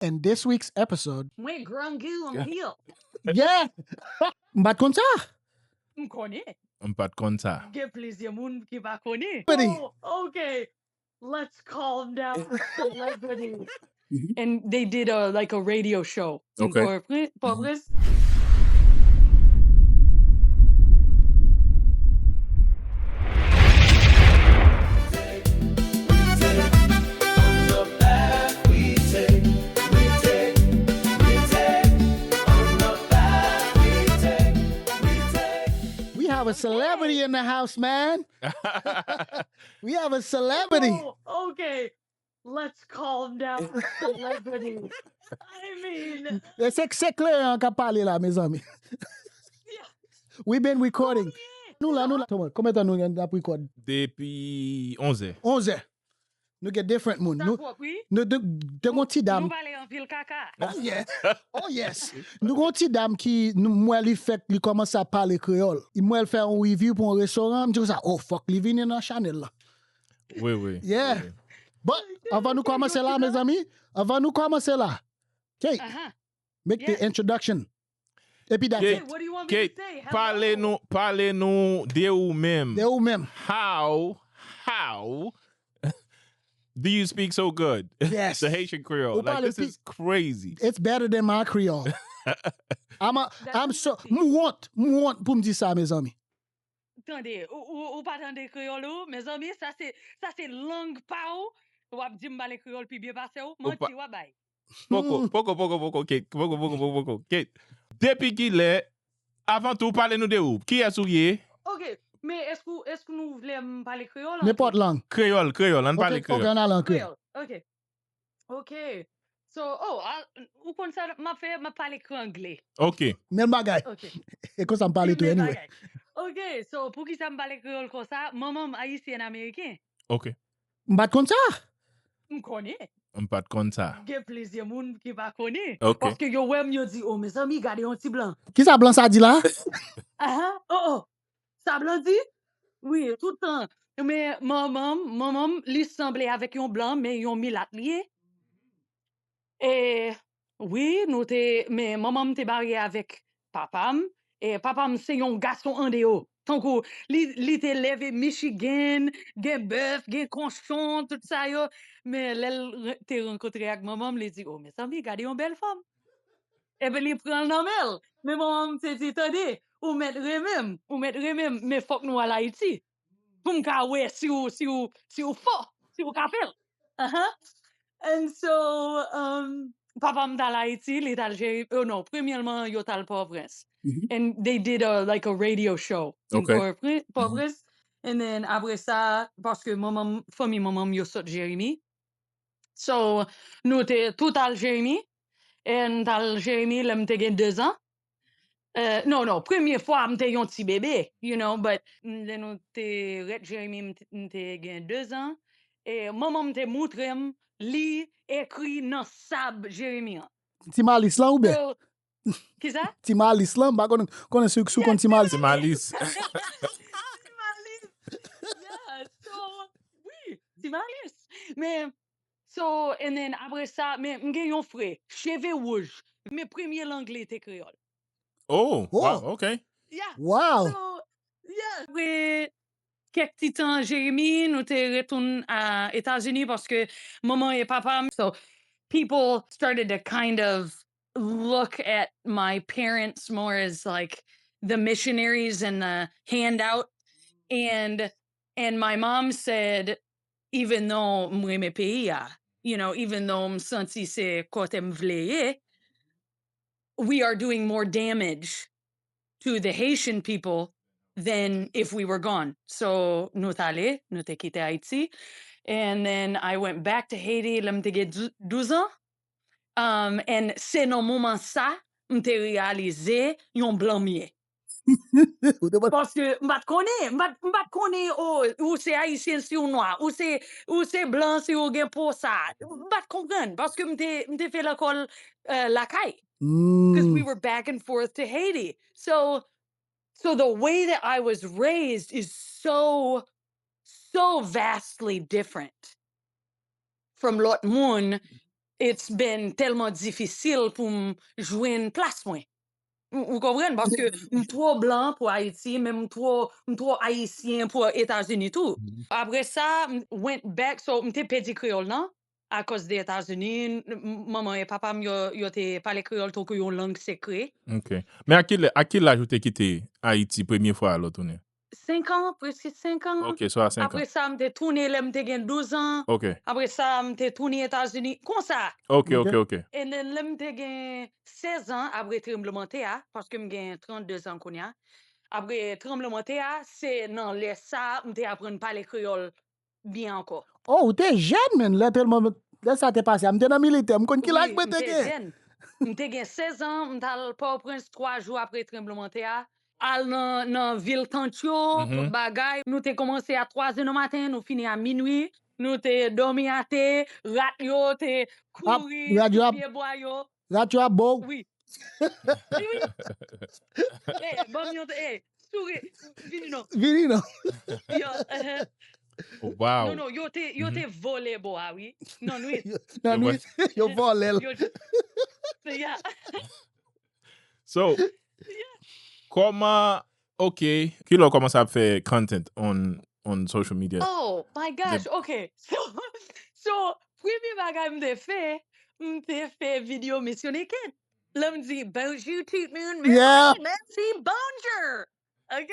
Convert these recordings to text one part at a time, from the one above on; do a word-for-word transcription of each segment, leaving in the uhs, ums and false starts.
And this week's episode. Mwen grangou anpil. Yeah! M pa t konn sa. M konnen. M pa t konn sa. Gen plizyè moun ki pa konnen. Celebrity. Oh, okay. Let's calm down. Celebrity. And they did a like a radio show. Okay. Port-au-Prince. We have a celebrity in the house, man. We have a celebrity. Oh, okay. Let's calm down, celebrity. I mean, e se, se kleren an k ap pale la, mezanmi. We been recording. Nou la, nou la. Konbyen tan nou gen n ap record? Depi onzè. Onzè. Nou gen different moun. Nou, nou te, te gon ti dam. Nou pale anpil kaka. Oh yes. Oh yes. Nou gon ti dam ki, m wè li fèk, li kòmanse ap pale kreyòl. M wè l fè yon review pou yon restoran. M di konsa, oh fuck, li vini nan chanèl la. Wi, wi. Yeah. But, anvan nou kòmanse la, mezanmi, anvan nou kòmanse la, Kate, make the introduction. Epi that's it. Kate, pale nou, pale nou de ou menm. De ou menm. How, how do you speak so good? Yes. The Haitian Creole. Like, this is crazy. It's better than my Creole. I'm, a, I'm so, m wont, m wont pou m di sa, mezanmi. Tande, ou, ou, ou pa tande kreyòl ou? Mezanmi, sa se, sa se lang pa ou. W ap di m pale kreyòl pi byen pase w? Manti w ap bay. Poko, poko, poko, poko, Kate. Poko, poko, poko, poko, Kate. Depi kilè, avan tou, pale nou de ou. Kiyès ou ye? Ok, men èske, èske nou vle m pale kreyòl? Nenpòt lang. Kreyòl, kreyòl, ann pale kreyòl. Ok, ok, ann ale an kreyòl. Ok. Ok. So, oh, a, ou konn sa m ap fè? M ap pale krangle. Ok. Menm bagay. Ok. E konsa m pale tou, anyway. Ok, so, poukisa m pale kreyòl konsa? Manman m ayisyèn ameriken. Ok. M pa t konn sa. M konnen. M pa t konn sa. Gen plizyè moun ki pa konnen. Ok. Paske yo wè m, yo di, oh, mezanmi, gade yon ti blan. Kisa blan sa di la? Aha, oh, oh. Sa blan di? Wi, tout tan. Men manman m, manman m, li sanble avèk yon blan, men yon milat li ye. E wi, nou te, men manman m te marye avèk papa m. E papa m se yon gason andeyò. Tankou li, li te leve Michigan, gen bèf, gen kochon, tout sa yo. Men lè l te rankontre ak manman m, li di, oh, mezanmi, gade yon bèl fanm. Epi li pran l nan men l. Men manman m te di, tande, ou mèt renmen m, ou mèt renmen m, men fòk nou al Ayiti. Pou m ka wè si w, si w, si w fò, si w ka fè l. Aha. And so, um, papa m t al Ayiti, li t al Jeri, oh no, premyèman, yo t al Pòtoprens. And they did a, like a radio show in Port-au-Prince. And then apre sa, paske manman m, fanmi manman m yo sot Jeremi. So, nou te tout al Jeremi. E n t al Jeremi lè m te gen dezan. Eh, non, non, premye fwa m te yon ti bebe, you know, but lè nou te ret Jeremi, m te, m te gen dezan. E manman m te moutre m li ekri nan sab Jeremi an. Ti Malis lan oubyen? So, kisa? Ti Malis lan, m pa konnen, konnen si, si w konn Ti Malis. Ti Malis. Ti Malis. Yeah, so, wi, Ti Malis. Men, so, and then apre sa, men m gen yon frè, cheve wouj, men premye lang li te kreyòl. Oh, wow, ok. Yeah. Wow. So, yeah. Apre kèk ti tan Jeremi, nou te retounen a Etazini paske manman e papa m. So, people started to kind of look at my parents more as like the missionaries and the handout. And and my mom said, even though m renmen peyi a, you know, even though m santi se kote m vle ye, we are doing more damage to the Haitian people than if we were gone. So, nou t ale, nou te kite Ayiti. And then I went back to Haiti lè m te gen douz an. Um, and se nan moman sa, m te reyalize yon blan m ye. Paske m pa t konnen, m pa t, m pa t konnen, oh, ou se ayisyen si w nwa, ou se, ou se blan si w gen po sa. M pa t konprann, paske m te, m te fè lekòl, eh, lakay. Because we were back and forth to Haiti. So, so the way that I was raised is so, so vastly different from lòt moun. it's been tèlman difisil pou m jwenn plas mwen. Ou konprann? Paske m twò blan pou Ayiti, men m twò, m twò ayisyen pou Etazini tou. Apre sa, m went back, so m te pèdi kreyòl lan. Akoz de Etazini, manman e papa m, yo, yo te pale kreyòl tankou yon lang sekre. Ok. Men a ki laj ou te kite Ayiti premye fwa a lè w tounen? Senk an, preske senk an. Ok, so a senk an. Apre sa, m te tounen lè m te gen douz an. Ok. Apre sa, m te tounen Etazini. Konsa. Ok, ok, ok. And then lè m te gen sèz an, apre tranblemanntè a, paske m gen trannde zan kounye a. Apre tranblemanntè a, se nan lè sa a, m te aprann pale kreyòl byen ankò. Oh, ou te jèn, menn, lè telman, lè sa te pase a. M te nan militè, m konn ki laj mwen te gen. M te gen sèz an, m t al Pòtoprens twa jou apre tranblemanntè a. Al nan, nan vil tant yo, tout bagay. Nou te kòmanse a twa zè nan maten, nou fini a minwi. Nou te dòmi atè, rat yo te kouri sou pye bwa yo. Rat yo ap bo w. Wi. Wi, wi. Ey, ban m yon, ey, souri, vini non. Vini non. Yo, oh, wow. Non, non, yo te, yo te vole bo a, wi. Nan nwit. Nan nwit, yo vole l. Yo, ya. So, kòman, ok, kilè w kòmanse ap fè content on, on social media? Oh my gosh, ok. So, so premye bagay m te fè, m te fè videyo misyone kèt. Lè m di, bonjou tout moun, mèsi, mèsi, bonjou. Ok?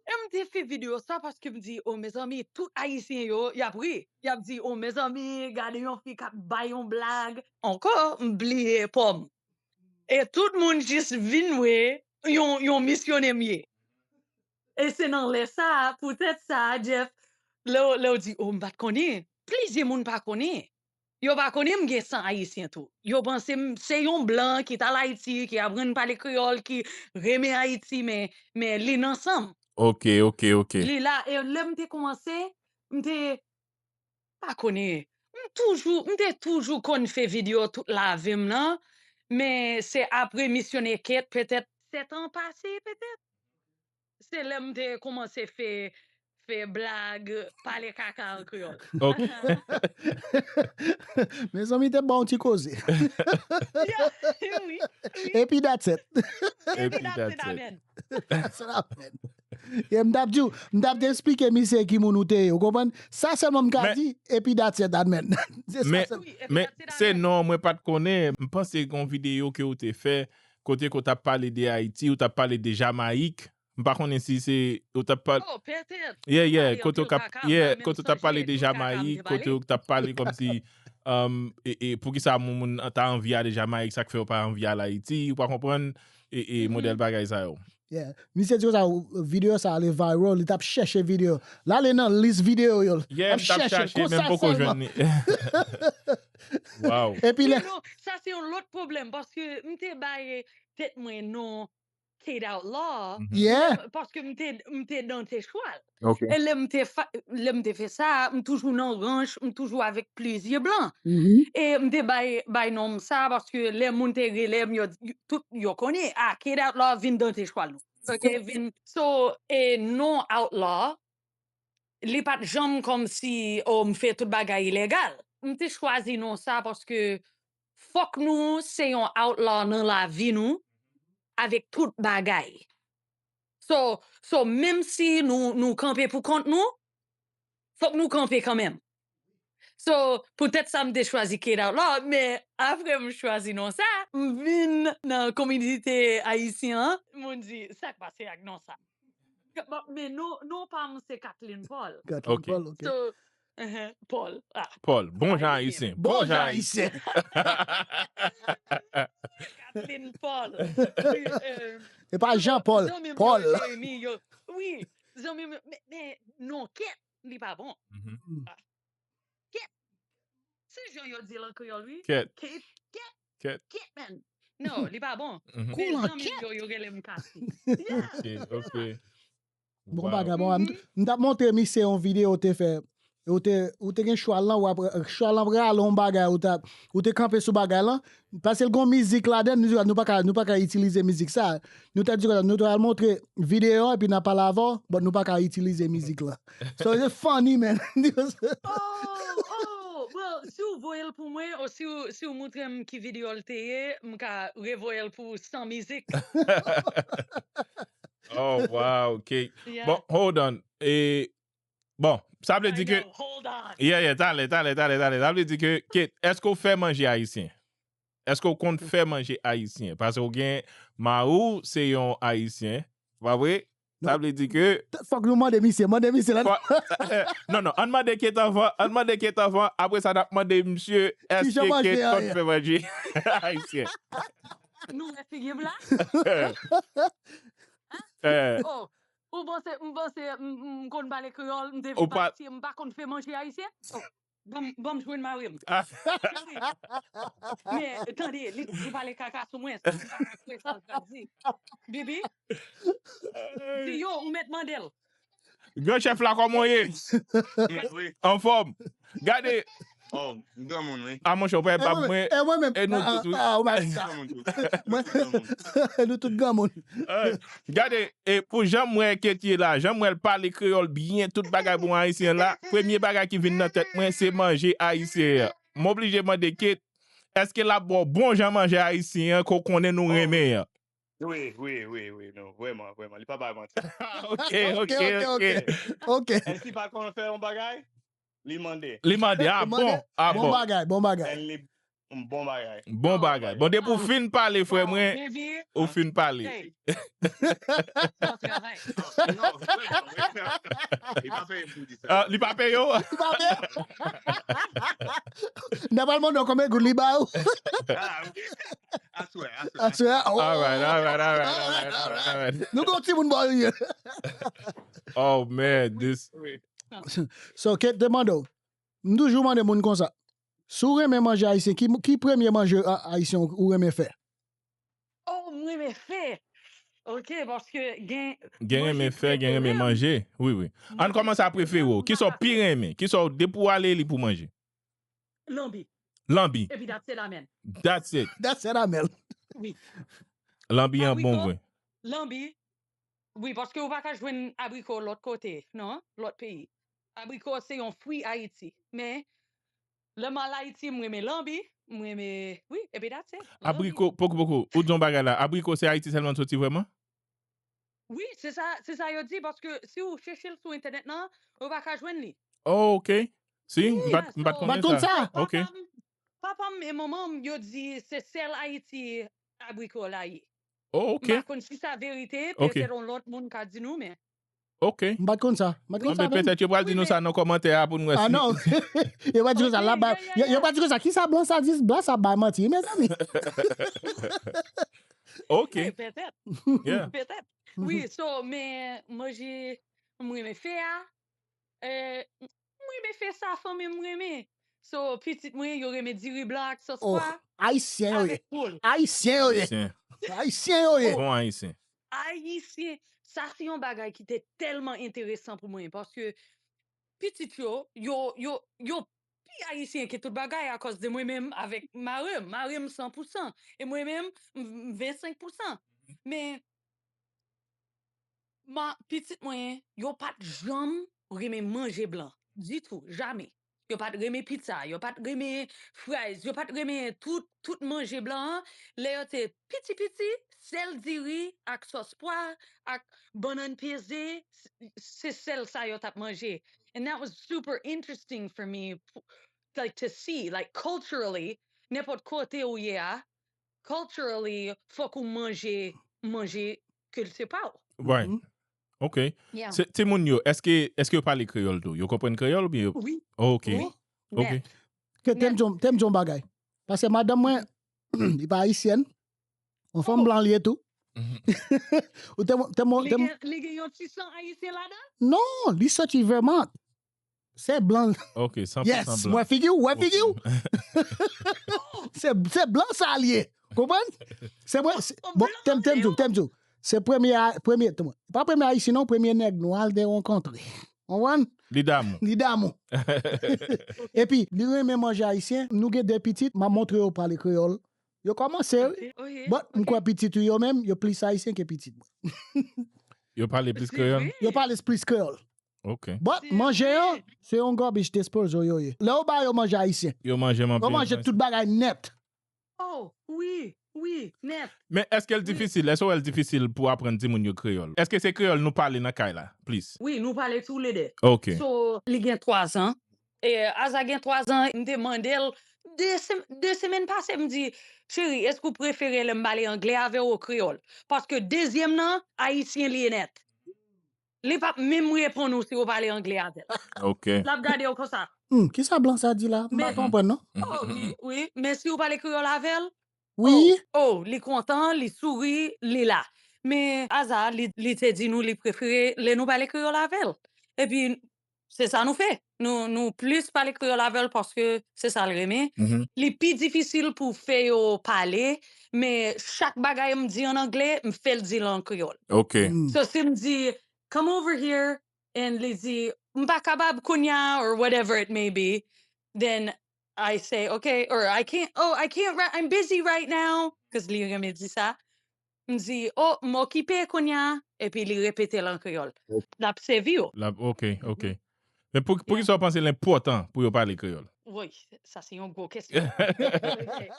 E m te fè videyo sa paske m di, o mezanmi, tout Ayisyen yo, y ap ri. Y ap di, o mezanmi, gade yon fi k ap bay yon blag. Ankò, m bliye pò m. E tout moun jis vin wè yon, yon misyone m ye. E se nan lè sa a, poutèt sa a, Jeff, lè w, lè w di, o, m pa t konnen, plizyè moun pa konnen. Yo pa konnen m gen san ayisyen tou. Yo panse m se yon blan ki t al Ayiti, ki aprann pale kreyòl, ki renmen Ayiti, men, men li nan san m. Ok, ok, ok. Li la, e lè m te kòmanse, m te pa konnen. M toujou, m te toujou konn fè videyo tout lavi m nan, men se apre Misyone Kèt, petèt sèt an pase, petèt. Se lè m te kòmanse fè, fè blag, pale kaka an kreyòl. Ok. Mezanmi, te ba w ti koze. Yeah, wi, wi. Epi that's it. Epi that's it, amen. That's it, amen. Yeah, m t ap di w, m t ap te eksplike misye ki moun ou te ye, ou konprann? Sa sèlman m ka di, epi that's it, amen. Se sa sèlman. Men, men se non, mwen pa t konnen. M panse gen yon videyo ke w te fè, kote ke w t ap pale de Ayiti, w t ap pale de Jamayik. M pa konnen si se, w t ap pale. Oh, petèt. Yeah, yeah, kote w t ap, yeah, kote w t ap pale de Jamayik, kote w t ap pale kòmsi, um, e, e, poukisa moun, moun ta anvi ale Jamayik, sa k fè yo pa anvi ale Ayiti, ou pa konprann, e, e, modèl bagay sa yo. Yeah. Misye di konsa, videyo sa ale viral, li t ap chèche videyo. L ale nan lis videyo yo. Yeah, m t ap chèche, men m poko jwenn li. Wow. Epi lè... Non, sa se yon lòt pwoblèm, paske m te bay tèt mwen non Kate Outlaw. Yeah. Paske m te, m te dante chwal. Ok. E lè m te, lè m te fè sa, m toujou nan ranch, m toujou avèk plizyè blan. E m te bay, bay non m sa, paske lè moun te rele m, yo, tout, yo konnen, a, Kate Outlaw vin dante chwal nou. Ok, vin, so, e non Outlaw, li pa t janm kòmsi, o, m fè tout bagay ilegal. M te chwazi non sa paske fòk nou se yon outlaw nan lavi nou avèk tout bagay. So, so menm si nou, nou kanpe pou kont nou, fòk nou kanpe kanmenm. So, poutèt sa m te chwazi Kate Outlaw, men apre m chwazi non sa, m vin nan kominote ayisyen an, moun di, sa k pase ak non sa? Men non, non pa m se Kathleen Paul. Kathleen Paul, ok. So, Paul. Ah. Paul, bon jan ayisyen. Bon jan ayisyen. Kathleen Paul. E pa Jean Paul, Paul. Wi, zanmi m, men non, Kate, li pa bon. Kate. Se jan yo di l an kreyòl, wi. Kate. Kate. Kate. Kate, man. Non, li pa bon. Koulan Kate. Yo, yo rele m Kate. Yeah. Ok, ok. Bon bagay, bon, m t ap montre misye yon videyo ou te fè. Ou te, ou te gen chwal lan, w ap, chwal lan prale yon bagay, ou t ap, ou te kanpe sou bagay lan. Paske l gon mizik ladan, nou, nou pa ka, nou pa ka itilize mizik sa. Nou ta di konsa, nou ta al montre videyo an, epi n a pale avè w, but nou pa ka itilize mizik lan. So, it's funny, man. Oh, oh, bro, Si w voye l pou mwen, ou si w, si w montre m ki videyo l te ye, m ka revoye l pou w san mizik. Oh, wow, ok. Yeah. Bon, hold on. E, bon, sa vle di ke. Hold on. Yeah, yeah, talè, talè, talè, talè. Sa vle di ke, Kate, èske w fè manje ayisyen? Èske w konn fè manje ayisyen? Paske w gen mari w, se yon ayisyen. Pa vre? Sa vle di ke. Fòk nou mande misye, mande misye la. Non, non, ann mande Kate anvan, ann mande Kate anvan, apre sa n ap mande misye, èske Kate konn fè manje ayisyen? Nou wè figi m la? Eh. Oh, ou panse, m panse m, m konn pale kreyòl, m te vin pati, m pa konn fè manje ayisyen? Oh, ban m, ban m jwenn mari m. Men, tande, li, li pale kaka sou mwen, se pa apre sa l pral di. Bibi, di yo, ou mèt mande l. Gran chèf la, kòman w ye? Anfòm. Gade. Oh, m granmoun, wi. A monchè, ou pa bab mwen. E mwen menm. E nou tout, wi. Ah, oh my God. Granmoun tou. Mwen, nou tout granmoun. Eh, gade, e pou jan m wè Kate ye la, jan m wè l pale kreyòl byen, tout bagay bon ayisyen la, premye bagay ki vin nan tèt mwen, se manje ayisyen an. M oblije mande Kate, èske l ap ba w bon jan manje ayisyen an ke w konnen nou renmen an? Wi, wi, wi, wi, non, vrèman, vrèman. Li pa bay manti. Ok, ok, Ok, ok, ok. ok. Ok. E si pa konn fè yon bagay, li mande. Li mande, ah bon, ah Bon bon. Bagay, bon bagay. And li, bon bagay. Bon bagay. Bon, depi w fin pale, frè mwen, Baby, ou fin pale. Hey. Bon travay. Non, vrèman, vrèman. Li pa fè pou di sa. Ah, li pa peye w? Li pa peye. N ap al mande w konbyen goud li ba ou. Ah, ok. Aswè, aswè. Aswè, oh. All right, all right, all right, all right, all right, all right. Nou gon timoun bò yo ye. Oh man, this. Wi. So, Kate te mande w. M toujou mande moun konsa. Si w renmen manje ayisyen, ki, ki premye manje a- ayisyen ou renmen fè? Oh, m renmen fè. Ok, paske gen. Gen renmen fè, gen renmen Manje. Manje. Wi, wi. Ann kòmanse a prefere w. Kisa w pi renmen? Kisa w, depi w ale, li pou manje? Lanbi. Lanbi. Epi that's it, amen. That's it. That's it, Amel. Wi. Lanbi an bon Abriko. Vre. Lanbi. Wi, paske ou pa ka jwenn abriko lòt kote, non, lòt peyi. Abriko se yon fwi Ayiti. Men, lè m al Ayiti, m renmen lanbi, m renmen, wi, epi that's it. Lanbi. Abriko, poko, poko. Ou di yon bagay la. Abriko se Ayiti sèlman l soti vrèman? Wi, se sa, se sa yo di, paske si ou chèche l sou entènèt nan, ou pa ka jwenn li. Oh, ok. Si, m pa t, m pa t So, M pa t konnen konn sa. Sa. Ok. Papa m, papa m e manman m, yo di se sèl Ayiti abriko la ye. Oh, ok. M pa konn si sa verite, Ok. petèt yon lòt moun ka di nou, men. Ok. M pa t konn sa. M pa t konn Non, sa men menm. Petèt yo pral di nou sa nan kòmantè a pou n wè Ah si. Non. Yo pa di nou sa Ok, laba. yeah, yeah, Yo, yo yeah. Pa t di nou sa. Kisa blan sa di? Blan sa bay manti, mezanmi. Ok. Eh, petèt. Yeah. Petèt. Wi, so, men manje, m renmen fè a. Eh, m renmen fè sa fanmi m renmen. So, pitit mwen, yo renmen diri blan ak sòs Oh, pwa. Ayisyen yo ye. Avèk poul. Ayisyen yo ye. Ayisyen. Ayisyen yo ye. Bon Ayisyen. Ayisyen. Sa se yon bagay ki te tèlman enteresan pou mwen, paske pitit yo, yo, yo, yo pi ayisyen ke tout bagay akòz de mwen menm avèk mari m. Mari m san pou san. E mwen menm, m, m vennsenk pou san. Men, ma, pitit mwen, yo pa t janm renmen manje blan. Ditou, jamè. Yo pa t renmen pizza, yo pa t renmen fries, yo pa t renmen tout, tout manje blan an. Lè yo te piti piti, sèl diri ak sòs pwa, ak bannann peze, s-, se sèl sa yo t ap manje. And that was super interesting for me, pou, like, to see, like, culturally, nenpòt kote ou ye a, culturally, fòk ou manje, manje kilti pa w. Right. Ok. Yeah. Se, timoun yo, èske, èske yo pale kreyòl tou? Yo konprann kreyòl oubyen yo? Wi. Ok. Wi. Ok. Nèt. Ke te m di w, te m di w yon bagay. Paske madanm mwen, li pa ayisyèn. Yon fanm blan li ye tou. Ou te, te, Li te, gen, li gen yon ti san ayisyen ladan? Non, li soti vrèman. Se blan. Ok, san pou Yes, san wè blan. Figi w, wè figi w. Se, se blan sa li ye. Konprann? Se mwen, se, bon, te m, te m di w, te m di w. Se premye, a- premye, te mwen. Pa premye ayisyen non, premye nèg nwa l te rankontre. Konprann? Li damou. Li damou. Epi, li renmen manje ayisyen. Nou gen de pitit, m ap montre yo pale kreyòl. Yo kòmanse, wi. Ok, ok, But m ok. Kwè pitit ou yo menm, yo plis ayisyen ke pitit mwen. Yo pale plis Se kreyòl. vre? Yo pale plis kreyòl. Ok. But manje an, se yon garbage disposal yo ye. Lè yo ba yo manje ayisyen, Yo manje m yo anpil. Manje tout bagay nèt. Oh, wi, wi, nèt. Men èske l difisil? Èske w wè l difisil pou aprann timoun yo kreyòl? Èske se kreyòl nou pale nan kay la, plis? Wi, nou pale toulede. Ok. So, li gen twa zan. E, Aza gen twa zan, m te mande l de, sem- de semèn pase, m di, cheri, èske ou prefere lè m pale anglè avè w ou kreyòl? Paske dezyèm nan, ayisyen li ye nèt. Li p ap menm reponn ou si ou pale anglè avè l. Ok. L ap gade w konsa. Hmm, kisa blan sa di la? M pa Men- konprann non. Oh, wi, men si ou pale kreyòl avè l, Wi. Oh, li kontan, li souri, li la. Men Aza, li, li te di nou li prefere lè nou pale kreyòl avè l. Epi, se sa nou fè. Nou, nou plis pale kreyòl avè l paske se sa l renmen. Mhm. Li pi difisil pou fè yo pale, men chak bagay m di an anglè, m fè l di l an kreyòl. Ok. Hmm. So, si m di, come over here, and li di, m pa kapab kounye a, or whatever it may be, then I say, okay, or I can't, oh, I can't, ri- I'm busy right now, because li renmen di sa. M di, oh, m okipe kounye a, epi li repete l an kreyòl. L ap sèvi yo. La, ok, ok. Men pou, pou ki sa w panse l enpòtan pou yo pale kreyòl? Woy, sa se yon gwo kesyon. Ok.